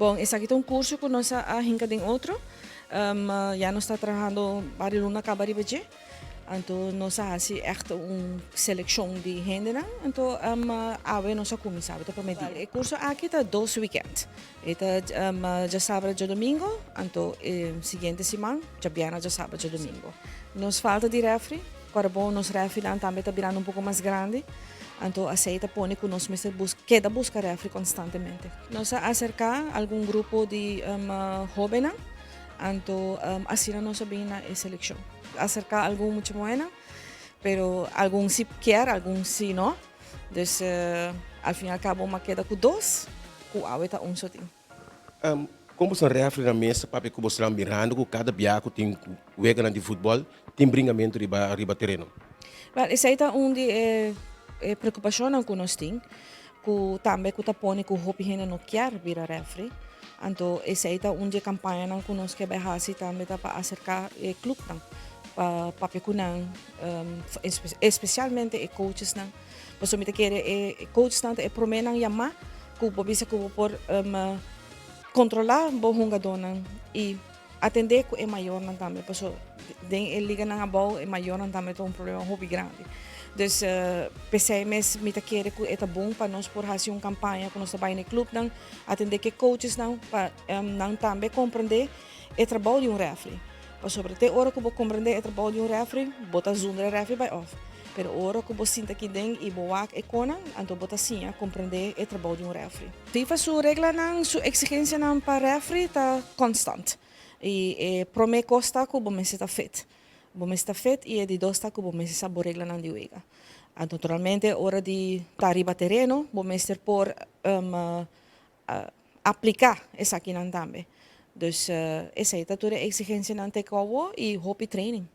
Bon, esaki ta un curso cu nos a hinca den otro. Ya nos ta trahando varios luna caba riba dje. Anto nos a haci echt un seleccion di hendenan. Anto awe nos a cuminsa, ta prome dia. E curso aki ta 2 weekend. E ta diasabra, diadomingo, anto siguiente siman, diabierna, diasabra, diadomingo. Nos falta di referee, awor bon, nos referee tambe ta birando un poco mas grandi. Anto esey ta pone cu nos mester keda busca referee constantemente. Nos a acerca algun grupo di hobennan, anto asina nos a bin na e seleccion. Acerca algun mucha muher, pero algun si kier, algun si no. Dus al fin y al cabo m'a keda cu dos, cu awe ta un so team. Con e referee na mesa pa cu bo ta mirando cu cada biaha cu tin wega di futbol, tin bringamento riba tereno? Well, esey ta un di e preocupacion cu nos tin, cu tambe cu ta pone cu hopi hende no kier bira referee. Anto esey ta un di campaña cu nos kier bay haci tambe, ta pa acerca e club nan, pa papia cu nan, especialmente e coaches nan. Pasobra mi ta kere e coaches nan e prome nan yama cu bo bisa cu bo por controla bo hungadonan y atende cu e mayornan tambe, paso den e liga nan abou e mayornan tambe ta un problema hopi grandi. Dus p'esey mes mi ta kere cu ta bon pa nos por haci un campaña cu nos ta bay na club nan, atende cu coaches nan, pa nan tambe comprende e trabou di un referee. Pasobra te ora cu bo comprende e trabou di un referee, bo ta zundra referee bay off. Pero ora cu bo sinta aki den y bo wak e cosnan, anto bo ta siña comprende e trabou di un referee. FIFA su reglanan, su exigencianan pa referee ta constant. Y e prome cos ta cu bo mester ta fit. Bo mester ta fit y e di dos ta cu bo mester sa bo reglanan di wega. Naturalmente, ora di ta riba tereno, bo mester por aplica esakinan tambe. Dus esey ta tur exigencianan te y hopi training.